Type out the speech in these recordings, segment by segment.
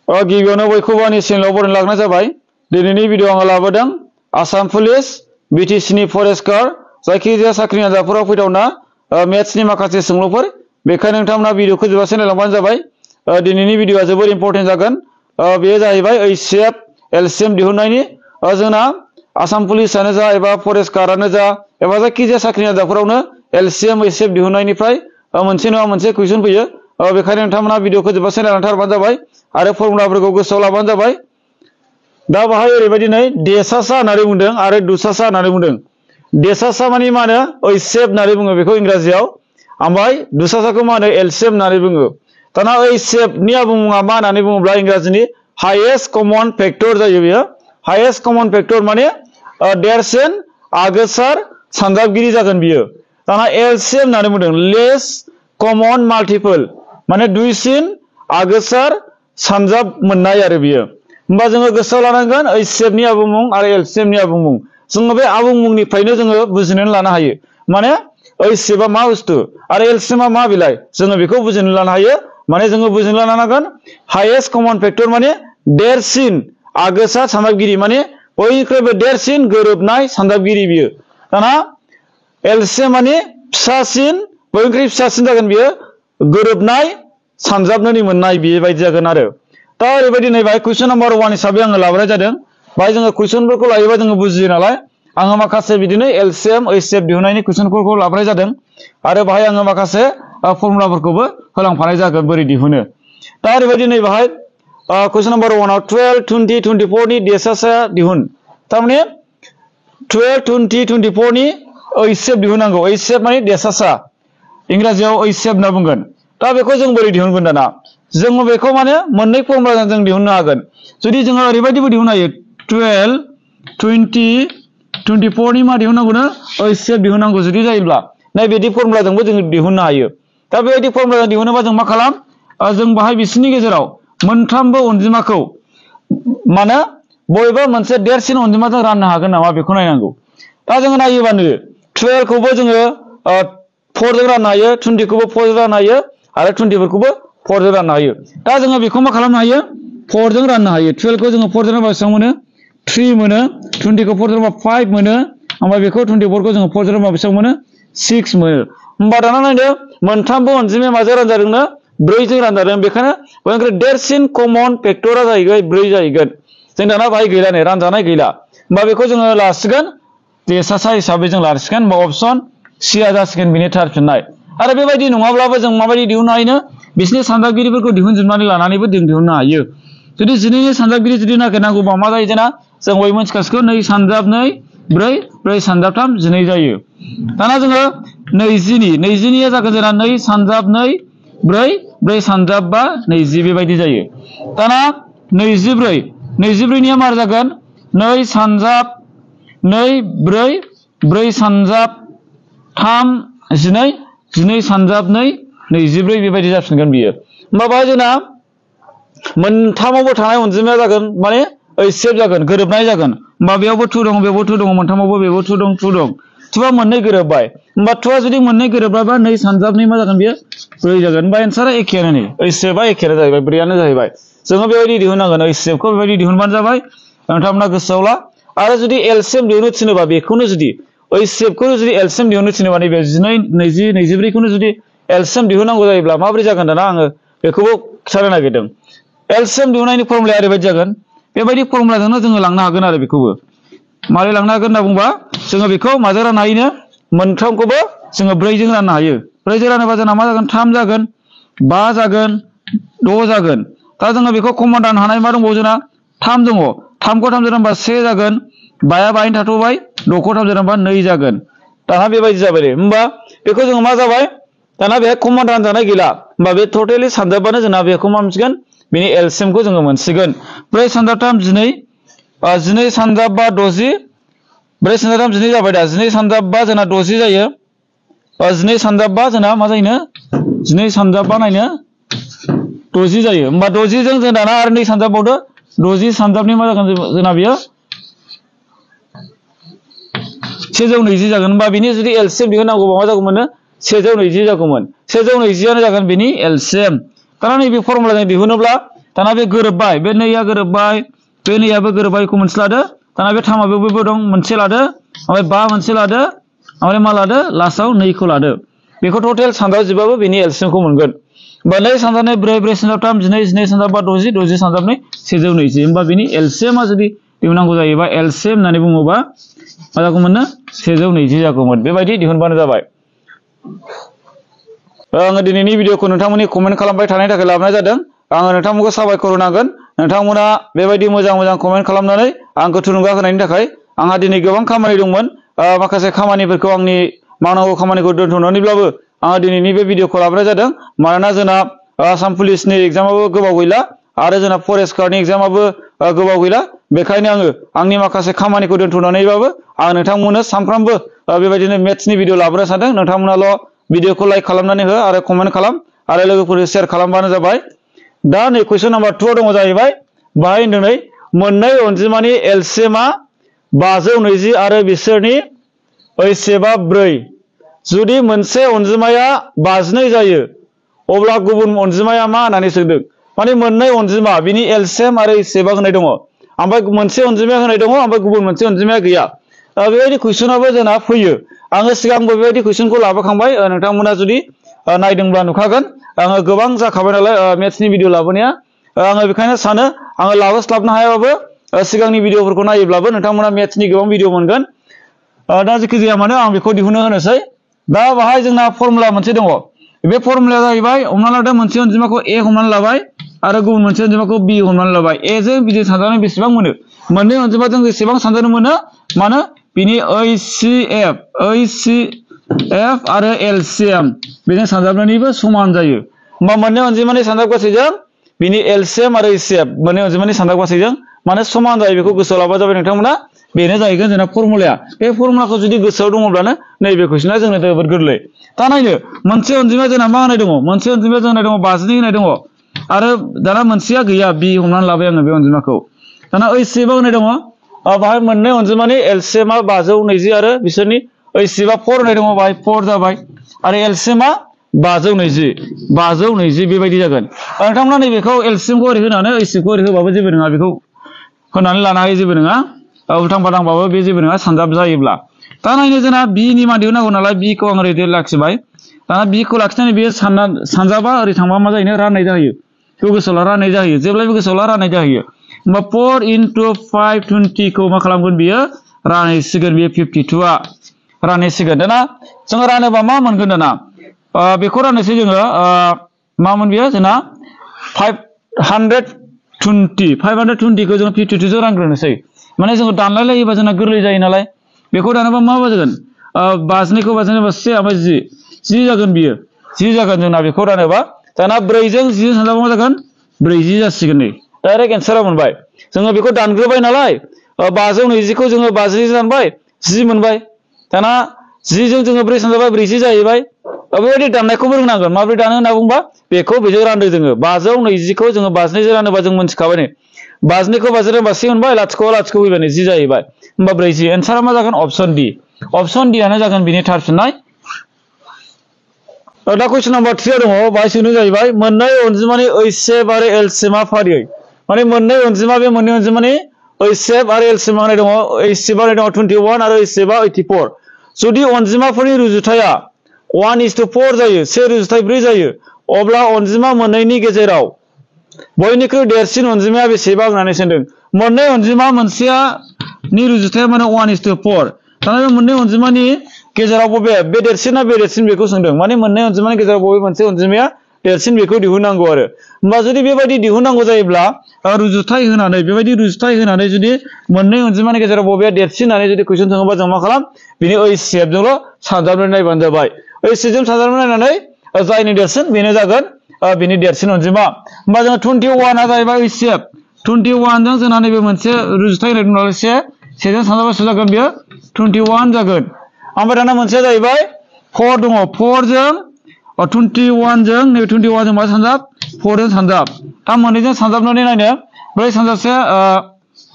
गिबियावनो बयखौबो आंनि चेनेलाव बरायना लाग्रोनाय जाबाय। दिनैनि भिडिअ आङो लाबोदों आसाम पुलिस बिटिसिनि फरेस्ट गार्ड जायखिजाया साख्रि आनजादफोराव फैथावना मेथ्सनि माखासे सोंलुफोर बेखायनो नोंथांमोना भिडिअखौ जोबजासे नायलांबानो जाबाय। दिनैनि भिडिअआ जोबोर इम्परटेन्ट जागोन। बेयो जाहैबाय HCF LCM दिहुननायनि जोंना आसाम पुलिसानो जा एबा फरेस्ट गार्डआनो जा एबा जायखिजाया साख्रि आनजादफोरावनो LCM HCF दिहुननायनिफ्राय मोनसे नङा मोनसे कुइसन फैयो। बेखायनो नोंथांमोना भिडिअखौ जोबजासे नायलांथारबानो जाबाय आरो फर्मुलाफोरखौ गोसोआव लाबानो जाबाय। दा बाहाय ओरैबायदि नै देसासा होननानै बुंदों आरो दुसासा होननानै बुंदों। देसासा माने मा होनो HCF होननानै बुङो बेखौ इंराजियाव, ओमफ्राय दुसासाखौ मा होनो LCM होननानै बुङो। दाना HCF नि आबुङा मा होननानै बुङोब्ला इंराजिनि हाइएस्ट कमन फेक्टर जायो। बेयो हाइएस्ट कमन फेक्टर माने देरसिन आगोसार सानजाबगिरि जागोन बियो। दाना LCM होननानै बुंदों लेस कमन माल्टिपल माने दुइसिन आगोसार सानजाब मोननाय आरो बियो। होमबा जोङो गोसोआव लानांगोन HCF नि आबुं मुं आरो LCM नि आबुं मुं। जोङो बे आबुं मुंनिफ्रायनो जोङो बुजिनानै लानो हायो माने HCF आ मा बुस्थु आरो LCM आ मा बिलाइ जोङो बेखौ बुजिनानै लानो हायो। माने जोङो बुजिनानै लानांगोन हाइएस्ट कमन फेक्टर माने देरसिन आगोसार सानजाबगिरि माने बयनिख्रुइबो देरसिन गोरोबनाय सानजाबगिरि बियो। दाना LCM माने फिसासिन बयनिख्रुइ फिसासिन जागोन बियो गोरोबनाय सानजाबनानै मोननाय बेबायदि जागोन आरो। दा ओरैबायदि नै बाहाय कुइसन नाम्बार 1 हिसाबै आङो लाबोनाय जादों। बाहाय जोङो कुइसनफोरखौ लायोबा जोङो बुजियो नालाय आङो माखासे बिदिनो LCM HCF दिहुननायनि कुइसनफोरखौ लाबोनाय जादों आरो बाहाय आङो माखासे फर्मुलाफोरखौबो होलांफानाय जागोन बोरै दिहुनो। दा ओरैबायदि नै बाहाय कुइसन नाम्बार 1 आव 12, 20, 24 नि देसासाया दिहुन। थारमाने 12, 20, 24 नि HCF दिहुननांगौ। HCF माने देसासा इंराजियाव HCF होनना बुंगोन। दा बेखौ जों बोरै दिहुनगोन दाना जोङो बेखौ माने मोननै फर्मुलाजों जों दिहुननो हागोन। जुदि जोङो ओरैबायदिबो दिहुननो हायो 12, 20, 24 नि मा दिहुननांगौनो HCF दिहुननांगौ जुदि जायोब्ला नैबेदि फर्मुलाजोंबो जों दिहुननो हायो। दा बेबायदि फर्मुलाजों दिहुनोबा जों मा खालाम जों बाहाय बिसोरनि गेजेराव मोनथामबो अनजिमाखौ माने बबेबा मोनसे देरसिन अनजिमाजों राननो हागोन नामा बेखौ नायनांगौ। दा जोङो नायोबानो 12 खौबो जोङो 4 जों राननो हायो, 20 खौबो 4 जों राननो हायो आरो 24 खौबो 4 जों राननो हायो। दा जोङो बेखौ मा खालामनो हायो 4 जों राननो हायो। 12 खौ जोङो 4 जों रानबा बेसेबां मोनो 3 मोनो, 20 खौ 4 जों रानबा 5 मोनो, ओमफ्राय बेखौ 24 खौ जोङो 4 जों रानबा बेसेबां मोनो 6 मोनो। होमबा दाना नायदो मोनथामबो अनजिमाया माजों रानजादोंनो 4 जों रानजादों। बेखायनो बयनिख्रुइ देरसिन कमन फेक्टरा जाहैबाय 4 जाहैगोन। जों दाना बाहाय गैला नै रानजानाय गैला। होमबा बेखौ जोङो लासिगोन देसासा हिसाबै जों लासिगोन। होमबा अपसन C आ जासिगोन बिनि थार फिननाय। आरो बेबायदि नङाब्लाबो जों माबायदि दिहुननो हायोनो बिसोरनि सानजाबगिरिफोरखौ दिहुनजोबनानै लानानैबो जों दिहुननो हायो। जुदि 12 सानजाबगिरि जुदि नागिरनांगौबा मा जायो जोंना जों बयबो मिथिखासिगौ 2 सानजाब 2, 4, 4 सानजाब 3, 12 जायो। दाना जोङो 20 निया जागोन जोंना 2 सानजाब 2, 4, 4 सानजाब 5, 20 बेबायदि जायो। दाना 24 निया मा जागोन 2 सानजाब 2, 4, 4 सानजाब 3, 12, 12 सानजाब 2, 24 बेबायदि जाफिनगोन बियो। होमबा बाहाय जोंना मोनथामावबो थानाय अनजिमाया जागोन माने HCF जागोन गोरोबनाय जागोन। होमबा बेयावबो 2 दङ बेयावबो 2 दङ मोनथामावबो बेयावबो 2 दं 2 दं। 2 आ मोननै गोरोबबाय। होमबा 2 आ जुदि मोननै गोरोबबायबा 2 सानजाब 2 मा जागोन बियो 4 जागोन। होमबा एन्सारा एखेयानो नै HCF आ एखेयानो जाहैबाय 4 आनो जाहैबाय। जोङो बेबायदि दिहुननांगोन HCF खौ बेबायदि दिहुनबानो जाबाय। नोंथांमोना गोसोआव ला। आरो जुदि LCM दिहुननो थिनोबा बेखौनो जुदि HCF खौ जुदि LCM दिहुननो थिनोबा नैबे 12, 20, 24 खौनो जुदि LCM दिहुननांगौ जायोब्ला माबोरै जागोन दाना आङो बेखौबो खिथानो नागिरदों। LCM दिहुननायनि फर्मुलाया ओरैबायदि जागोन बेबायदि फर्मुलाजोंनो जोङो लांनो हागोन आरो बेखौबो मारै लांनो हागोन होनना बुंबा जोङो बेखौ माजों राननो हायोनो मोनथामखौबो जोङो 4 जों राननो हायो। 4 जों रानोबा जोंना मा जागोन 3 जागोन 5 जागोन 6 जागोन। दा जोङो बेखौ कमन राननो हानाय मा दंबावो जोंना 3 दङ। 3 खौ 3 जों रानबा 1 जागोन, 5 आ बाहायनो थाथ'बाय, 6 खौ 3 जों रानबा 2 जागोन। दाना बेबायदि जाबाय दे। होमबा बेखौ जोङो मा जाबाय दाना बेहाय कमन रानजानाय गैला। होमबा बे टटेलि सानजाबबानो जोंना बेखौ मा मोनसिगोन बेनि LCM खौ जोङो मोनसिगोन। 4 सानजाब 3, 12, 12 सानजाब 5, 60, 4 सानजाब 3, 12 जाबाय दा। 12 सानजाब 5 जोंना 60 जायो। 12 सानजाब 5 जोंना मा जायोनो 12 सानजाब 5 नायनो 60 जायो। होमबा 60 जों जों दाना आरो 2 सानजाबबावदो 60 सानजाबनि मा जागोन जोंना बियो 120 जागोन। होमबा बिनि जुदि LCM दिहुननांगौबा मा जागौमोन 120 जागौमोन। 120 आनो जागोन बेनि LCM। दाना नैबे फर्मुलाजों दिहुनोब्ला दाना बे गोरोबबाय बे नैया गोरोबबाय बे नैयाबो गोरोबबाय बेखौ मोनसे लादो दाना बे थामाबो दं मोनसे लादो ओमफ्राय 5 मोनसे लादो ओमफ्राय मा लादो लास्टआव 2 खौ लादो बेखौ टटेल सानजाबजोबाबो बेनि एलसिएम खौ मोनगोन होमबा 2 सानजाबनै 4 4 सानजाब 3 12 12 सानजाब 60 60 सानजाबनै 120 होमबा बेनि एलसिएमा जुदि दिहुननांगौ जायोबा एलसिएम होननानै बुङोबा मा जागौमोन 120 जागौमोन बेबायदि दिहुनबानो जाबाय आङो दिनैनि भिडिअखौ नोंथांमोननि कमेन्ट खालामबाय थानायनि थाखाय लाबोनाय जादों आङो नोंथांमोनखौ साबायखर होनांगोन नोंथांमोना बेबायदि मोजां कमेन्ट खालामनानै आंखौ थुलुंगा होनायनि थाखाय आंहा दिनै गोबां खामानि दंमोन माखासे खामानिफोरखौ आंनि मावनांगौ खामानिखौ दोनथ'नानैब्लाबो आङो दिनैनि बे भिडिअखौ लाबोनाय जादों मानोना जोंना आसाम पुलिसनि एग्जामाबो गोबाव गैला आरो जोंना फरेस्ट गार्डनि एग्जामाबो गोबाव गैला बेखायनो आङो आंनि माखासे खामानिखौ दोनथ'नानैबाबो आं नोंथांमोननो सानफ्रामबो बेबायदिनो मेथ्सनि भिडिअ लाबोनो सानदों नोंथांमोनाल' भिडिअखौ लाइक खालामनानै हो आरो कमेन्ट खालाम आरो लोगोफोरनो शेयार खालामबानो जाबाय दा नै कुइसन नाम्बार 2 दङ जाहैबाय बाहाय होनदों नै मोननै अनजिमानि एलसिएमआ 520 आरो बिसोरनि ओइसेबआ 4 जुदि मोनसे अनजिमाया 52 जायो अब्ला गुबुन अनजिमाया मा होननानै सोंदों माने मोननै अनजिमा बिनि एलसिएम आरो ओइसेबआ होनाय दङ ओमफ्राय मोनसे अनजिमाया होनाय दङ ओमफ्राय गुबुन मोनसे अनजिमाया गैया बेबायदि कुइसनाबो जोंना फैयो आङो सिगांबो बेबायदि कुइसनखौ लाबोखांबाय नोंथांमोना जुदि नायदोंब्ला नुखागोन आङो गोबां जाखाबाय नालाय मेथ्सनि भिडिअ लाबोनाया आङो बेखायनो सानो आङो लाबोस्लाबनो हायाबाबो सिगांनि भिडिअफोरखौ नायोब्लाबो नोंथांमोना मेथ्सनि गोबां भिडिअ मोनगोन दा जेखि जाया मानो आं बेखौ दिहुननो होनोसै दा बाहाय जोंना फर्मुला मोनसे दङ बे फर्मुलाया जाहैबाय हमना लादो मोनसे अनजिमाखौ a हमनानै लाबाय आरो गुबुन मोनसे अनजिमाखौ b हमनानै लाबाय a जों b जों सानजाबनानै बेसेबां मोनो मोननै अनजिमाजों बेसेबां सानजाबनो मोनो मानो बिनि ओइसिएफ आरो एलसिएम बेजों सानजाबनानैबो समान जायो होमबा मोननै अनजिमानि सानजाब गासैजों बिनि एलसिएम आरो ओइसिएफ मोननै अनजिमानि सानजाब गासैजों माने समान जायो बेखौ गोसोआव लाबा जाबाय नोंथांमोना बेनो जाहैगोन जोंना फर्मुलाया बे फर्मुलाखौ जुदि गोसोआव दङब्लानो नैबे कुइसना जोंनो जोबोद गोरलै दा नायनो मोनसे अनजिमाया जोंना मा होनाय दङ मोनसे अनजिमाया जोंना दङ 52 होनाय दङ आरो दाना मोनसेया गैया b हमनानै लाबाय आङो बे अनजिमाखौ दाना ओइसिएफआ होनाय दङ बाहाय मोननै अनजिमानि एलसिएमआ 520 आरो बिसोरनि ओइसिएफआ 4 होनाय दङ बाहाय 4 जाबाय आरो एलसिएमआ 520 बेबायदि जागोन नोंथांमोना नैबेखौ एलसिएमखौ ओरै होनानै ओइसिएफखौ ओरै होबाबो जेबो नङा बेखौ होनानै लानो हायो जेबो नङा उल्थां फाल्थांबाबो बे जेबो नङा सानजाब जायोब्ला दा नायनो जोंना b नि मान दिहुननांगौ नालाय b खौ आं ओरै लाखिबाय दाना b खौ लाखिनानै बेयो सानजाबा ओरै थांबा मा जायो राननाय जायो बेखौ गोसोआव राननाय जायो जेब्लायबो गोसोआव राननाय जायो होमबा 4 into 520 खौ मा खालामगोन बियो रानहैसिगोन बियो 52आ रानहैसिगोन दाना जोङो रानोबा मा मोनगोन दाना बेखौ राननोसै जोङो मामोन बियो जोंना 520 खौ जोङो 52 जों रानग्रोनोसै माने जोङो दानलाय लायोबा जोंना गोरलै जायो नालाय बेखौ दानोबा मा जागोन 52 खौ 1 ओमफ्राय 10 जागोन बियो 10 जागोन जोंना बेखौ रानोबा दाना 4 जों 10 सानजाबा मा जागोन 40 जासिगोन नै डाइरेक्ट एन्सारा मोनबाय जोङो बेखौ दानग्रोबाय नालाय 520 खौ जोङो 50 दानबाय 10 मोनबाय दाना 10 जों जोङो 4 सानजाबा 40 जाहैबाय बेबायदि दाननायखौबो रोंनांगोन माबोरै दानो होनना बुंबा बेखौ बेजों रानदों जोङो 520 खौ जोङो 52 जों रानोबा जों मोनथिखाबाय नै 52 खौ 50 रानबा 10 मोनबाय लाथिख'आव लाथिख' फैबाय नै 10 जाहैबाय होमबा 40 एन्सारा मा जागोन अप्शन D आनो जागोन बिनि थार फिननाय दा कुइसन नाम्बार 3 दङ बाहाय सोंनाय जाहैबाय मोननै अनजिमानि ओइसेफ आरो एलसिएमआ फारियै माने मोननै अनजिमानि ओइसेफ आरो एलसिएम होनाय दङ ओइसेफआ होनाय दङ 21 आरो ओइसेफआ 84 जुदि अनजिमाफोरनि रुजुथाया 1:4 जायो 1:4 जायो अब्ला अनजिमा मोननैनि गेजेराव बयनिख्रुइ देरसिन अनजिमाया बेसेबां होननानै सोंदों मोननै अनजिमा मोनसेनि रुजुथाया माने 1:4 दाना बे मोननै अनजिमानि गेजेराव बबे देरसिना बे देरसिन बेखौ सोंदों माने मोननै अनजिमानि गेजेराव बबे मोनसे अनजिमाया देरसिन बेखौ दिहुननांगौ आरो होमबा जुदि बेबायदि दिहुननांगौ जायोब्ला रुजुथाय होनानै जुदि मोननै अनजिमानि गेजेराव बबेया देरसिन होननानै जुदि कुइसन सोङोबा जों मा खालाम बिनि ओइसिएफजोंल' सानजाबनानै नायबानो जाबाय ओइसिएफजों सानजाबनानै नायनानै जायनि देरसिन बेनो जागोन बिनि देरसिन अनजिमा होमबा जोङो 21 आ जाहैबाय ओइसिएफ 21 जों जोंना नैबे मोनसे रुजुथाय होनाय दं नालाय 1 जों सानजाबा बेसे जागोन बियो 21 जागोन ओमफ्राय दाना मोनसेया जाहैबाय 4 दङ 4 जों 21 जों नैबे 21 जों मा सानजाब 4 जों सानजाब दा मोननैजों सानजाबनानै नायनो 4 सानजाबसे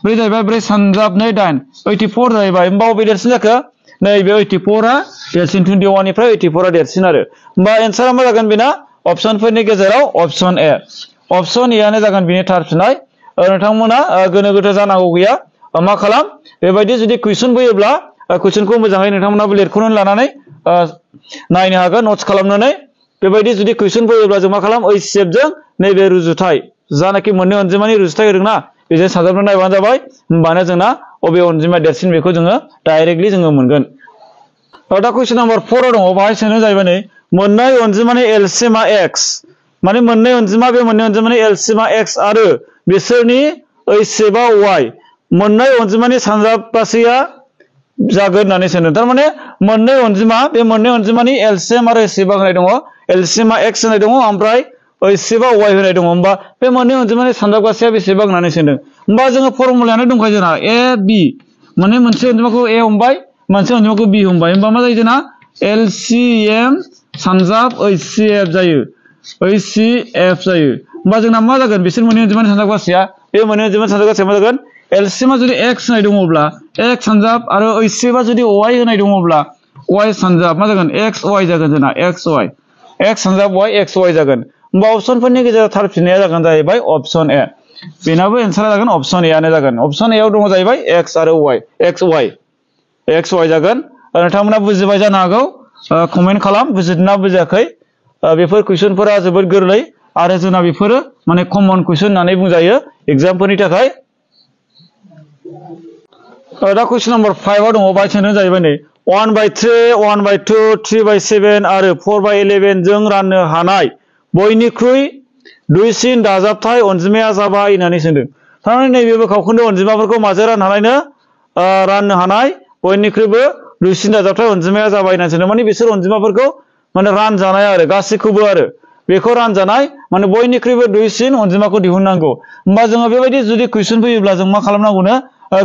4 जाहैबाय 4 सानजाब 2 8 84 जाहैबाय होमबा बबे देरसिन जाखो नैबे 84 आ देरसिन 21 निफ्राय 84 आ देरसिन आरो होमबा एन्सारा मा जागोन बेना अपसनफोरनि गेजेराव अपसन ए ऑप्शन ए आनो जागोन बिनि थार फिननाय नोंथांमोना गोनो गोथो जानांगौ गैया मा खालाम बेबायदि जुदि कुइसन फैयोब्ला कुइसनखौ मोजाङै नोंथांमोनाबो लिरख'नानै लानानै नायनो हागोन नोट्स खालामनानै बेबायदि जुदि कुइसन फैयोब्ला जों मा खालाम HCF जों नैबे रुजुथाय जानाखि मोननै अनजिमानि रुजुथाय होदोंना बेजों साजाबनानै नायबानो जाबाय होमबानो जोंना अबे अनजिमा देरसिन बेखौ जोङो डाइरेक्टलि जोङो मोनगोन दा कुइसन नम्बर 4 आव दङ बाहाय सोंनो जाहैबाय नै मोननै अनजिमानि LCM आ x माने मोननै अनजिमा बे मोननै अनजिमानि LCM आ x आरो बिसोरनि HCF आ y मोननै अनजिमानि सानजाबगासैया जागोन होननानै सोंदों थारमाने मोननै अनजिमा बे मोननै अनजिमानि LCM आरो HCF आ होनाय दङ LCM आ x होनाय दङ ओमफ्राय HCF आ y होनाय दङ होमबा बे मोननै अनजिमानि सानजाबगासैया बेसेबां होननानै सोंदों होमबा जोङो फर्मुलायानो दंखायो जोंना a b माने मोनसे अनजिमाखौ a हमबाय मोनसे अनजिमाखौ b हमबाय होमबा मा जायो जोंना LCM सानजाब HCF जायो HCF जायो होमबा जोंना मा जागोन बिसोर मोननै अनजिमानि सानजाबगासैया बे मोननै अनजिमानि सानजाबगासैया मा जागोन LCM आ जुदि x होनाय दङब्ला x सानजाब आरो HCF आ जुदि y होनाय दङब्ला y सानजाब मा जागोन xy जागोन जोंना xy x सानजाब y xy जागोन होमबा अपसनफोरनि गेजेराव थार फिननाया जागोन जाहैबाय अपसन ए बेनाबो एन्सारा जागोन अपसन ए आनो जागोन अपसन ए आव दङ जाहैबाय x आरो y xy जागोन नोंथांमोना बुजिबाय जानो हागौ कमेन्ट खालाम बुजिदोंना बुजियाखै बेफोर कुइसनफोरा जोबोद गोरलै आरो जोंना बेफोरो माने कमन कुइसन होननानै बुंजायो एग्जामफोरनि थाखाय दा कुइसन नम्बर 5 आव दङ बाहाय सोंनो जाहैबाय नै 1/3 1/2 3/7 आरो 4/11 जों राननो हानाय बयनिख्रुइ दुइसिन दाजाबथाय अनजिमाया जाबाय होननानै सोंदों थारमाने नैबे बोखावखोन्दो अनजिमाफोरखौ माजों राननो हानाय बयनिख्रुइबो दुइसिन दाजाबथाय अनजिमाया जाबाय होननानै सोंदों माने बिसोर अनजिमाफोरखौ माने रानजानाय आरो गासैखौबो आरो बेखौ रानजानाय माने बयनिख्रुइबो दुइसिन अनजिमाखौ दिहुननांगौ होमबा जोङो बेबायदि जुदि कुइसन फैयोब्ला जों मा खालामनांगौनो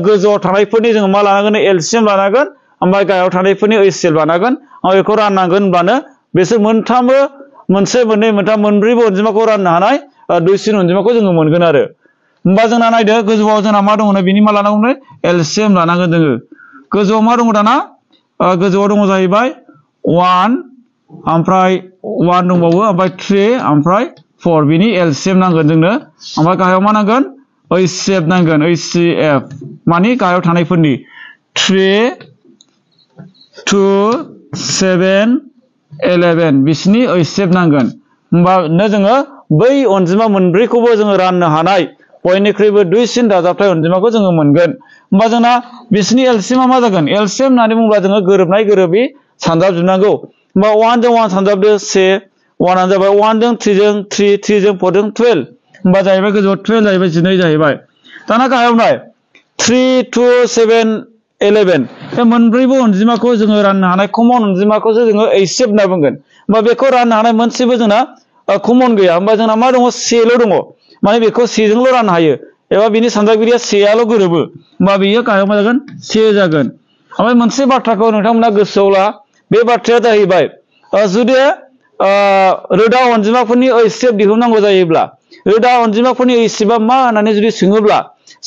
गोजौआव थानायफोरनि जोङो मा लानांगोन LCM लानांगोन ओमफ्राय गाहायाव थानायफोरनि HCF लानांगोन बेखौ राननांगोन होनब्लानो बिसोर मोनथामबो मोनसे मोननै मोनथाम मोनब्रैबो अनजिमाखौ राननो हानाय दुइसिन अनजिमाखौ जोङो मोनगोन आरो होमबा जोंना नायदो गोजौआव जोंना मा दङनो बिनि मा लानांगौनो LCM लानांगोन जोङो गोजौआव मा दङ दाना गोजौआव दङ जाहैबाय 1 ओमफ्राय 1 दंबावो ओमफ्राय 3 ओमफ्राय 4 बिनि LCM नांगोन जोंनो ओमफ्राय गाहायाव मा नांगोन HCF नांगोन HCF मानि गाहायाव थानायफोरनि 3 2 7 11 बिसिनि HCF नांगोन होमबानो जोङो बै अनजिमा मोनब्रैखौबो जोङो राननो हानाय बयनिख्रुइबो दुइसिन दाजाबथाय अनजिमाखौ जोङो मोनगोन होमबा जोंना बिसिनि LCM आ मा जागोन LCM होननानै बुङोब्ला जोङो गोरोबनाय गोरोबि सानजाबजोबनांगौ होमबा 1 जों 1 सानजाबदो 1 1 आनो जाबाय 1 जों 3 जों 3 3 जों 4 जों 12 होमबा जाहैबाय गोजौआव 12 जाहैबाय 12 जाहैबाय दाना गाहायाव नाय 3 2 7 11 बे मोनब्रैबो अनजिमाखौ जोङो राननो हानाय कमन अनजिमाखौसो जोङो HCF होनना बुंगोन होमबा बेखौ राननो हानाय मोनसेबो जोंना कमन गैया होमबा जोंना मा दङ सेल' दङ माने बेखौ सेजोंल' राननो हायो एबा बिनि सानजाबगिरिया सेयाल' गोरोबो होमबा बेयो गाहायाव मा जागोन से जागोन ओमफ्राय मोनसे बाथ्राखौ नोंथांमोना गोसोआव ला बे बाथ्राया जाहैबाय जुदि रोदा अनजिमाफोरनि HCF दिहुननांगौ जायोब्ला रोदा अनजिमाफोरनि HCF आ मा होननानै जुदि सोङोब्ला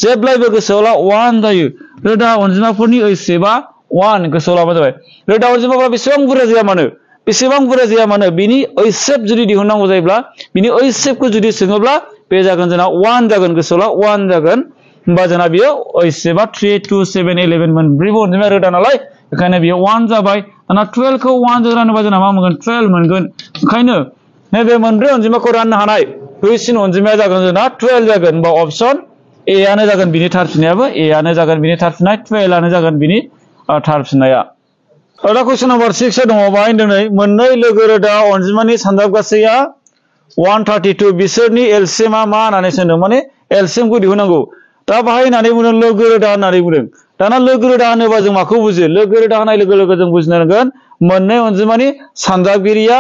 जेब्लायबो गोसोआव ला 1 जायो रोदा अनजिमाफोरनि HCF आ 1 गोसोआव लाबानो जाबाय रोदा अनजिमाफोरा बेसेबां बुरजा जाया मानो बिनि HCF जुदि दिहुननांगौ जायोब्ला बिनि HCF खौ जुदि सोङोब्ला बे जागोन जोंना 1 जागोन गोसोआव ला 1 जागोन होमबा जोंना बियो HCF आ 3 2 7 11 मोनब्रैबो अनजिमा रोदा नालाय बेखायनो बियो 1 जाबाय दाना 12 खौ 1 जों रानोबा जोंना मा मोनगोन 12 मोनगोन ओंखायनो नैबे मोनब्रै अनजिमाखौ राननो हानाय दुइसिन अनजिमाया जागोन जोंना 12 जागोन होमबा अपसन ए आनो जागोन बिनि थार फिननायाबो ए आनो जागोन बिनि थार फिननाय 12 आनो जागोन बिनि थार फिननाया दा कुइसन नम्बर 6 दङ बाहाय होनदों नै मोननै लोगो रोदा अनजिमानि सानजाबगासैया 132 बिसोरनि LCM आ मा होननानै सोंदों माने LCM खौ दिहुननांगौ दा बाहाय होननानै बुंदों लोगो रोदा होननानै बुंदों दाना लोगो रोदा होनोबा जों माखौ बुजियो लोगो रोदा होनाय लोगो लोगो जों बुजिनांगोन मोननै अनजिमानि सानजाबगिरिया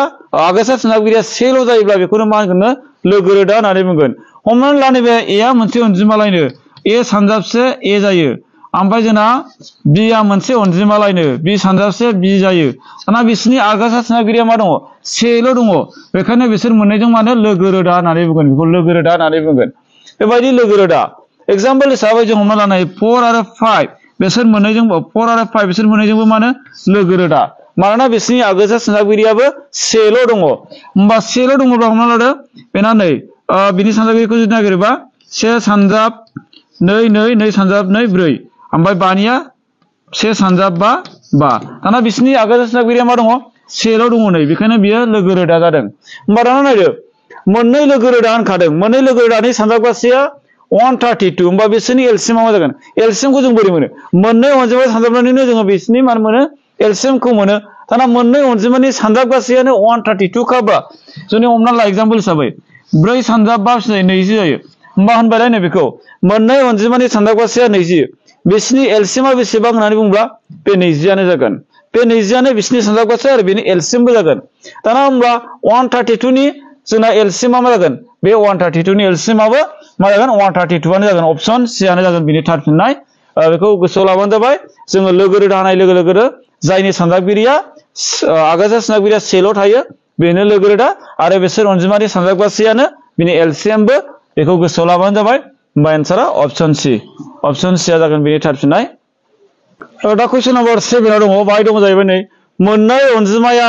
आगोसा सानजाबगिरिया सेल' जायोब्ला बेखौनो मा होनगोन लोगो रोदा होननानै बुंगोन हमनानै ला नैबे ए आ मोनसे अनजिमालायनो ए सानजाबसे ए जायो ओमफ्राय जोंना बि आ मोनसे अनजिमालायनो बि सानजाबसे बि जायो दाना बिसोरनि आगोसा सानजाबगिरिया मा दङ सेल' दङ बेखायनो बिसोर मोननैजों मानो लोगो रोदा होननानै बुंगोन बेखौ लोगो रोदा होननानै बुंगोन बेबायदि लोगो रोदा एग्जाम्पल हिसाबै जों हमना लानाय 4 आरो 5 बिसोर मोननैजों 4 आरो 5 बिसोर मोननैजोंबो मानो लोगो रोदा मानोना बिसोरनि आगोसा सानजाबगिरियाबो सेल' दङ होमबा सेल' दङब्ला हमना लादो बेना नै बिनि सानजाबगिरिखौ जुदि नागिरोबा 1 सानजाब 2 2 2 सानजाब 2 4 ओमफ्राय 5निया 1 सानजाब 5 5 दाना बिसिनि आगाजा सानजाबगिरिया मा दङ सेल' दङ नै बेखायनो बियो लोगो रोदा जादों होमबा दाना नायदो मोननै लोगो रोदा होनखादों मोननै लोगो रोदानि सानजाबगासेया 132 होमबा बिसोरनि एलसीएमआ मा जागोन एलसीएमखौ जों बोरै मोनो मोननै अनजिमा सानजाबनानैनो जोङो बिसिनि मान मोनो एलसीएमखौ मोनो दाना मोननै अनजिमानि सानजाबगासेयानो 132 खाबा जोंनि हमना ला एग्जांपल हिसाबै 4 सानजाब 5 20 जायो होमबा होनबालाय नै बेखौ मोननै अनजिमानि सानजाबगासेया 20 बिसिनि एलसीएमआ बेसेबां होननानै बुंब्ला बे 20 आनो जागोन बे 20 आनो बिसिनि सानजाबगासे आरो बेनि एलसीएमबो जागोन दाना होमब्ला 132 नि जोंना एलसीएमआ मा जागोन बे 132 नि एलसीएमआबो मा जागोन 132 आनो जागोन अपशन सी आनो जागोन बिनि थार फिननाय बेखौ गोसोआव लाबानो जाबाय जोङो लोगो रोदा होनाय लोगो लोगो जायनि सानजाबगिरिया आगाजा सानजाबगिरिया सेल' थायो बेनो लोगो रोदा आरो बिसोर अनजिमानि सानजाबगासेयानो बिनि एलसीएमबो बेखौ गोसोआव लाबानो जाबाय होमबा एन्सारा अपशन सी आ जागोन बिनि थार फिननाय दा क्वेश्चन नम्बर 7 आव दङ बाहाय दङ जाहैबाय नै मोननै अनजिमाया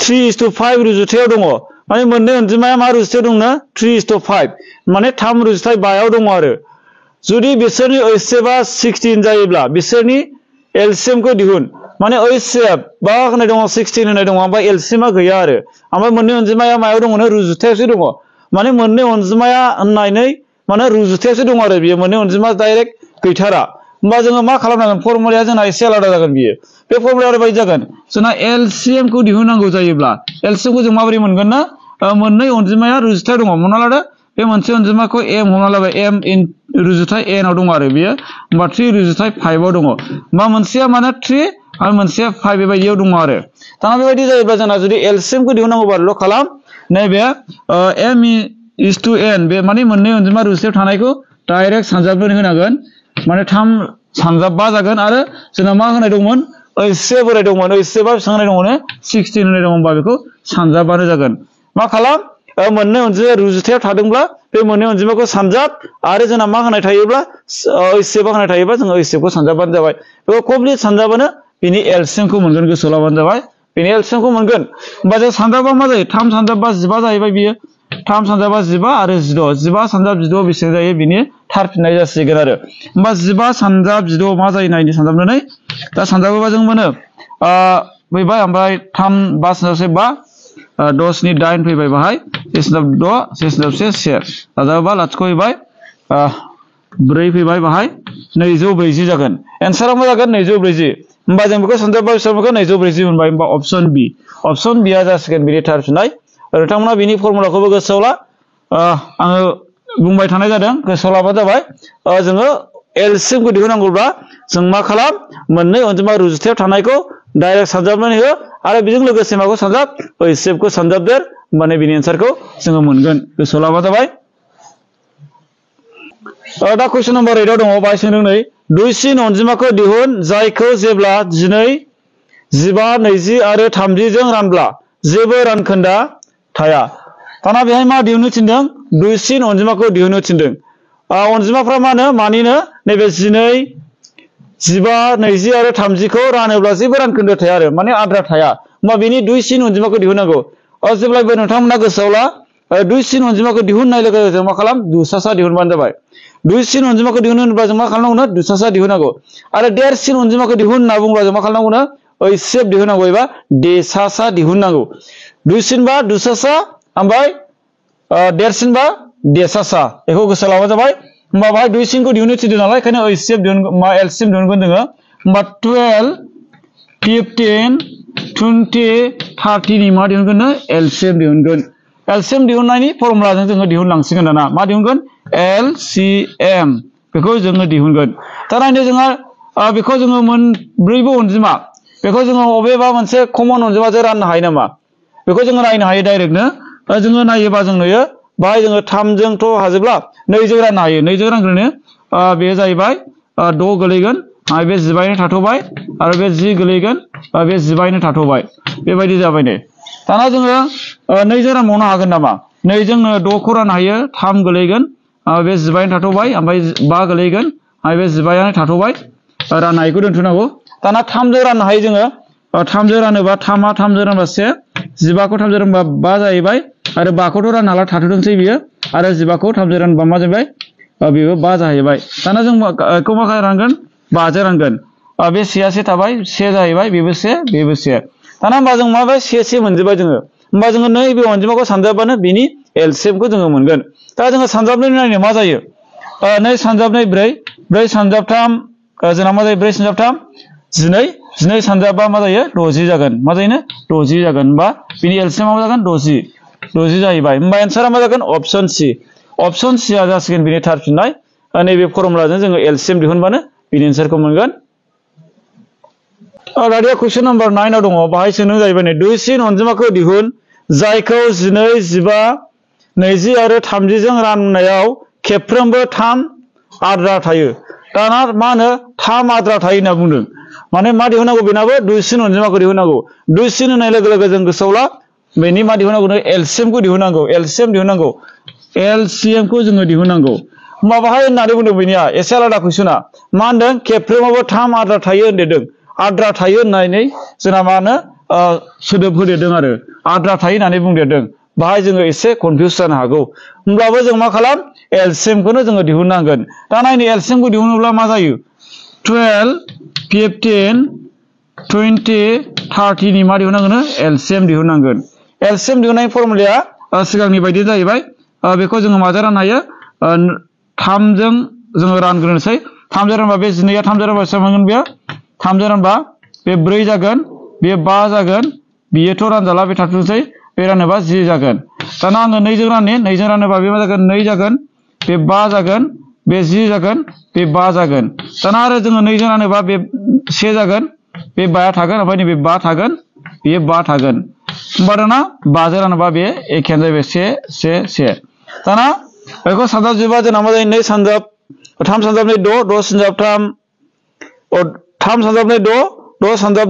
3:5 रुजुथायाव दङ माने मोननै अनजिमाया मा रुजुथायाव दंनो 3:5 माने 3:5 आव दङ आरो जुदि बिसोरनि ओइचएफआ 16 जायोब्ला बिसोरनि एलसीएमखौ दिहुन माने ओइचएफ बा होनाय दङ 16 होनाय दङ ओमफ्राय एलसीएमआ गैया आरो ओमफ्राय मोननै अनजिमाया मायाव दङनो रुजुथायावसो दङ माने मोननै अनजिमाया होननानै माने रुजुथायावसो दङ आरो बियो मोननै अनजिमा डाइरेक्ट गैथारा होमबा जोङो मा खालामनांगोन फर्मुलाया जोंना एसे आलादा जागोन बियो बे फर्मुलाया ओरैबायदि जागोन जोंना एलसीएमखौ दिहुननांगौ जायोब्ला एलसीएमखौ जों माबोरै मोनगोन ना मोननै अनजिमाया रुजुथाय दङ हमना लादो बे मोनसे अनजिमाखौ m हमना लाबाय m इन रुजुथाय n आव दङ आरो बियो होमबा 3 रुजुथाय 5 आव दङ मा मोनसेया माने 3 आरो मोनसेया 5 बेबायदियाव दङ आरो दाना बेबायदि जायोब्ला जोंना जुदि एलसीएमखौ दिहुननांगौबाल' खालाम नैबे m:n बे माने मोननै अनजिमा रुजुथायाव थानायखौ डाइरेक्ट सानजाबनानै होनांगोन माने 3 सानजाबबा जागोन आरो जोंना मा होनाय दंमोन ओइचएफ होनाय दंमोन ओइचएफआ बेसेबां होनाय दंमोन 16 होनाय दं होनबा बेखौ सानजाबबानो जागोन मा खालाम मोननै अनजिमा रुजुथायाव थादोंब्ला बे मोननै अनजिमाखौ सानजाब आरो जोंना मा होनाय थायोब्ला ओइचएफ होनाय थायोब्ला जों ओइचएफखौ सानजाबबानो जाबाय बेखौ कमप्लिट सानजाबानो बिनि एलसीएमखौ मोनगोन गोसोआव लाबानो जाबाय बिनि एलसीएमखौ मोनगोन होमबा जों सानजाबबा मा जायो 3 सानजाबबा 15 जाहैबाय बियो 3 सानजाबबा 15 आरो 15 सानजाब 15 बेसेबां जायो बिनि थार फिननाय जासिगोन आरो होमबा 15 सानजाब 15 मा जायो नायनो सानजाबनानै दा सानजाबोबा जों मोनो फैबाय ओमफ्राय 3 5 सानजाब 5 10 नि 8 फैबाय बाहाय 1 सानजाब 6 1 सानजाब 1 दाजाबा लाथिख' फैबाय 4 फैबाय बाहाय 240 जागोन एन्सारा मा जागोन 240 होमबा जों बेखौ सानजाबबा बेसेबांखौ 240 मोनबाय होमबा अपशन बी आ जासिगोन बिनि थार फिननाय नोंथांमोना बिनि फर्मुलाखौबो गोसोआव ला आङो बुंबाय थानाय जादों गोसोआव लाबा जाबाय जोङो एलसीएमखौ दिहुननांगौब्ला जों मा खालाम मोननै अनजिमा रुजुथायाव थानायखौ डाइरेक्ट सानजाबनानै हो आरो बेजों लोगोसे माखौ सानजाब ओइचएफखौ सानजाबदेर होमबानो बिनि एन्सारखौ जोङो मोनगोन गोसोआव लाबा जाबाय दा क्वेश्चन नम्बर 8 आव दङ बाहाय सोंदों नै दुइसिन अनजिमाखौ दिहुन जायखौ जेब्ला 12 15 20 आरो 30 जों रानब्ला जेबो रानखोन्दा थाया दाना बेहाय मा दिहुननो थिनदों दुइसिन अनजिमाखौ दिहुननो थिनदों अनजिमाफ्रा मा होनो मानिनो नैबे 12 15 20 आरो 30 खौ रानोब्ला जेबो रानखोन्दो थाया आरो माने आद्रा थाया होमबा बेनि दुइसिन अनजिमाखौ दिहुननांगौ जेब्लाबो नोंथांमोना गोसोआव ला दुइसिन अनजिमाखौ दिहुननाय लोगो लोगो जों मा खालाम दुसासा दिहुनबानो जाबाय दुइसिन अनजिमाखौ दिहुननो होनब्ला जों मा खालामनांगौ दुसासा दिहुननांगौ आरो देरसिन अनजिमाखौ दिहुन होनना बुंब्ला जों मा खालामनांगौ ओइचएफ दिहुननांगौ एबा देसासा दिहुननांगौ दुइसिनबा दुसासा ओमफ्राय देरसिनबा देसासा बेखौ गोसोआव लाबा जाबाय होमबा बाहाय दुइसिनखौ दिहुननो थिनदों नालाय ओंखायनो ओइचएफ दिहुन मा एलसीएम दिहुनगोन जोङो होमबा 12 15 20 30 नि मा दिहुनगोन एलसीएम दिहुनगोन एलसीएम दिहुननायनि फर्मुलाजों जोङो दिहुनलांसिगोन दाना मा दिहुनगोन एलसीएम बेखौ जोङो दिहुनगोन दा नायनो जोङो बेखौ जोङो मोनब्रैबो अनजिमा बेखौ जोङो अबेबा मोनसे कमन अनजिमाजों राननो हायो नामा बेखौ जोङो नायनो हायो डाइरेक्टनो जोङो नायोबा जों नुयो बाहाय जोङो 3 जोंथ' हाजोबला 2 जों राननो हायो 2 जों रानग्रोनो बे जाहैबाय 6 गोलैगोन आरो बे 15 थाथ'बाय आरो बे 10 गोलैगोन बे 15 थाथ'बाय बेबायदि जाबाय नै दाना जोङो 2 जों रानबावनो हागोन नामा 2 जों 6 खौ राननो हायो 3 गोलैगोन बे 15 थाथ'बाय ओमफ्राय 5 गोलैगोन आरो बे 15 थाथ'बाय राननायखौ दोनथ'नांगौ दाना 3 जों राननो हायो जोङो 3 जों रानोबा 3 जों रानबा 1 15 खौ 3 जों रानबा 5 जाहैबाय आरो 5 खौथ' रानना ला थाथ'दोंसै बियो आरो 15 खौ 3 जों रानबा मा जाबाय बेबो 5 जाहैबाय दाना जों बेखौ मा रानगोन 5 जों रानगोन बे c से थाबाय c जाहैबाय बेबो c दाना होमबा जों माबाय c मोनजोबबाय जोङो होमबा जोङो नैबे अनजिमाखौ सानजाबबानो बिनि एलसीएम खौ जोङो मोनगोन दा जोङो सानजाबनाय नायनो मा जायो 2 सानजाबनाय 4 सानजाब 3 जोंना मा जायो 4 सानजाब 3 12 सानजाबा मा जायो 60 जागोन मा जायो 60 जागोन होमबा बिनि एलसीएम मा जागोन 60 जाहैबाय होमबा एन्सारा मा जागोन अप्शन c आ जासिगोन बिनि थार फिननाय नैबे फर्मुलाजों जोङो एलसीएम दिहुनबानो बिनि एन्सारखौ मोनगोन दानिया क्वेश्चन नम्बर 9 आव दङ बाहाय सोंनो जाहैबाय नै दुइसिन अनजिमाखौ दिहुन जायखौ 12 15 20 आरो 30 जों राननायाव खेबफ्रोमबो 3 आद्रा थायो दाना मा होनो 3 आद्रा थायो होनना बुंदों माने मा दिहुननांगौ बेनाबो दुइसिन अनजिमाखौ दिहुननांगौ दुइसिन होनाय लोगो लोगो जों गोसोआव ला बेनि मा दिहुननांगौ एलसीएम खौ दिहुननांगौ एलसीएम खौ जोङो दिहुननांगौ होमबा बाहाय होननानै बुंदों बेनिया एसे आलादा कुइसना मा होनदों खेबफ्रोमावबो 3 आद्रा थायो होनदेरदों आद्रा थायो होननानै जोंना मा होनो सोदोब होदेरदों आरो आद्रा थायो होननानै बुंदेरदों बाहाय जोङो एसे कनफ्यूज जानो हागौ होमब्लाबो जों मा खालाम एलसीएम खौनो जोङो दिहुननांगोन दा नायनो एलसीएम खौ दिहुनोब्ला मा जायो 12 15 20 30 नि मा दिहुननांगोन एलसीएम दिहुननांगोन एलसीएम दिहुननाय फर्मुलाया सिगांनि बायदि जाहैबाय बेखौ जोङो माजों राननो हायो 3 जों जोङो रानग्रोनोसै 3 जों रानबा बे 12 आ 3 जों रानबा बेसेबां मोनगोन बेयो 3 जों रानबा बे 4 जागोन बे 5 जागोन बियोथ' रानजाला बे थाथोंसै बे रानोबा 10 जागोन दाना आङो 2 जों रानोबा बे मा जागोन 2 जागोन बे 5 जागोन बे 10 जागोन बे 5 जागोन दाना आरो जोङो 2 जों रानोबा बे 1 जागोन बे 5 थागोन ओमफ्राय नैबे 5 थागोन बेयो 5 थागोन होमबा दाना 5 जों रानोबा बे एखेयानो जाहैबाय 1 दाना बेखौ सानजाबजोबा जोंना मा जायो 2 सानजाब 3 सानजाब 2 6 सानजाब 3 3 सानजाब 6 6 सानजाब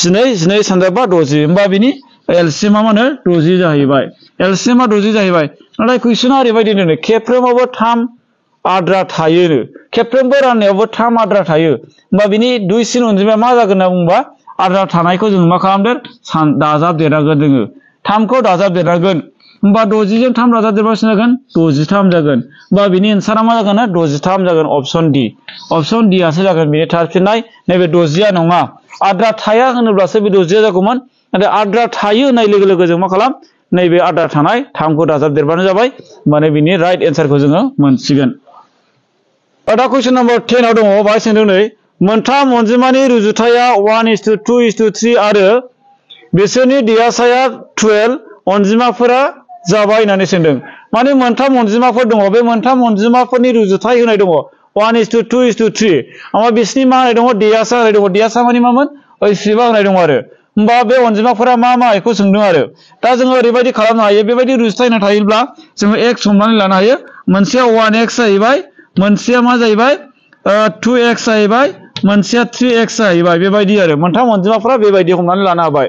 2 12 सानजाब 60 होमबा बिनि एलसीएम आ मा होनो 60 जाहैबाय एलसीएम आ 60 जाहैबाय नाथाय कुइसना ओरैबायदि होनो खेबफ्रोमावबो 3 आद्रा थायो खेबफ्रोमबो राननायावबो 3 आद्रा थायो होमबा बिनि दुइसिन अनजिमाया मा जागोन होनना बुंबा आद्रा थानायखौ जों मा खालामदों दाजाबदेरनांगोन जोङो 3 खौ दाजाबदेरनांगोन होमबा 60 जों 3 दाजाबदेरबा जागोन 63 जागोन होमबा बिनि एन्सारा मा जागोन 63 जागोन अप्शन डि आसो जागोन बिनि थार फिननाय नैबे 60 आ नङा आद्रा थाया होनोब्लासो बे 60 जागौमोन नाथाय आद्रा थायो होननाय लोगो लोगो जों मा खालाम नैबे आद्रा थानाय 3 खौ दाजाबदेरबानो जाबाय माने बिनि राइट एन्सारखौ जोङो मोनसिगोन दा कुइसन नम्बर 10 आव दङ बाहाय सोंदों नै मोनथाम अनजिमानि रुजुथाया 1:2:3 आरो बिसोरनि देहासाया 12 अनजिमाफोरा जाबाय होननानै सोंदों माने मोनथाम अनजिमाफोर दङ बे मोनथाम अनजिमाफोरनि रुजुथाय होनाय दङ 1:2:3 ओमफ्राय बिसोरनि मा होनाय दङ देहासा होनाय दङ देहासा माने मामोन ओइसिबा होनाय दङ आरो होमबा बे अनजिमाफोरा मा बेखौ सोंदों आरो दा जोङो ओरैबायदि खालामनो हायो बेबायदि रुजुथाय होना थायोब्ला जोङो x हमनानै लानो हायो मोनसेया 1x जाहैबाय मोनसेया मा जाहैबाय 2x जाहैबाय मोनसेया 3x जाहैबाय बेबायदि आरो मोनथाम अनजिमाफोरा बेबायदि हमनानै लानो हाबाय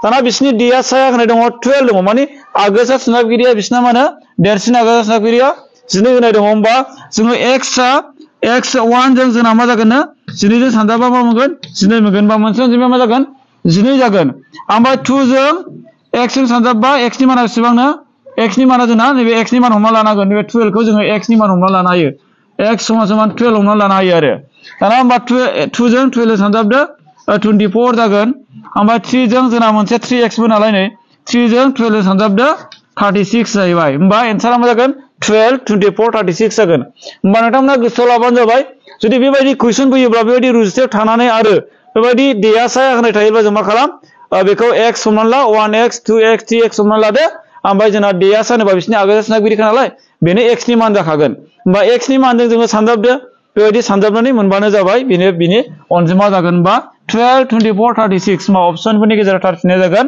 दाना बिसोरनि देहासाया होनाय दङ 12 दङ माने आगोसा सोनाबगिरिया बिसना मा होनो देरसिन आगोसा सोनाबगिरिया 12 होनाय दङ होमबा जोङो x 1 जों जोंना मा जागोन 12 जों सानजाबा मा मोनगोन 12 मोनगोन बा मोनसे अनजिमाया मा जागोन 12 जागोन ओमफ्राय 2 जों x जों सानजाबबा x नि माना बेसेबांनो x नि माना जोंना नैबे x नि मान हमना लानांगोन नैबे 12 खौ जोङो x नि मान हमना लानो हायो x = 12 हमना लानो हायो आरो दाना होमबा 2 जों 12 सानजाबदो 24 जागोन ओमफ्राय 3 जों जोंना मोनसे 3x बो नालाय नै 3 जों 12 सानजाबदो 36 जाहैबाय होमबा एन्सारा मा जागोन 12 24 36 जागोन होमबा नोंथांमोना गोसोआव लाबानो जाबाय जुदि बेबायदि कुइसन फैयोब्ला बेबायदि रुजुथायाव थानानै आरो बेबायदि देहासाया होनाय थायोब्ला जों मा खालाम बेखौ x हमनानै ला 1x 2x 3x हमनानै लादो ओमफ्राय जोंना देहासा होनोबा बिसोरनि आगोसा सोनाबगिरिखा नालाय बेनो x नि मान जाखागोन होमबा x नि मानजों जोङो सानजाबदो बेबायदि सानजाबनानै मोनबानो जाबाय बिनि अनजिमा जागोन बा 12 24 36 होमबा अप्शनफोरनि गेजेराव थार फिननाया जागोन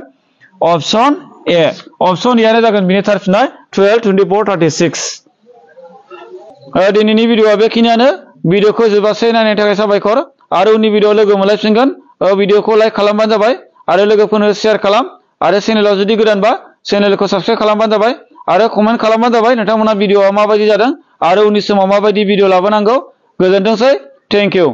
अप्शन ए अप्शन ए आनो जागोन बिनि थार फिननाय 12 24 36 दिनैनि भिडिअआ बेखिनियानो भिडिअखौ जोबजासे नायनायनि थाखाय साबायखर आरो उननि भिडिअआव लोगो मोनलायफिनगोन भिडिअखौ लाइक खालामबानो जाबाय आरो लोगोफोरनो शेयार खालाम आरो चेनेलाव जुदि गोदानबा चेनेलखौ साबस्क्राइब खालामबानो जाबाय आरो कमेन्ट खालामबानो जाबाय नोंथांमोना भिडिअआ माबायदि जादों आरो उननि समाव माबायदि भिडिअ लाबोनांगौ गोजोनथोंसै थेंक इउ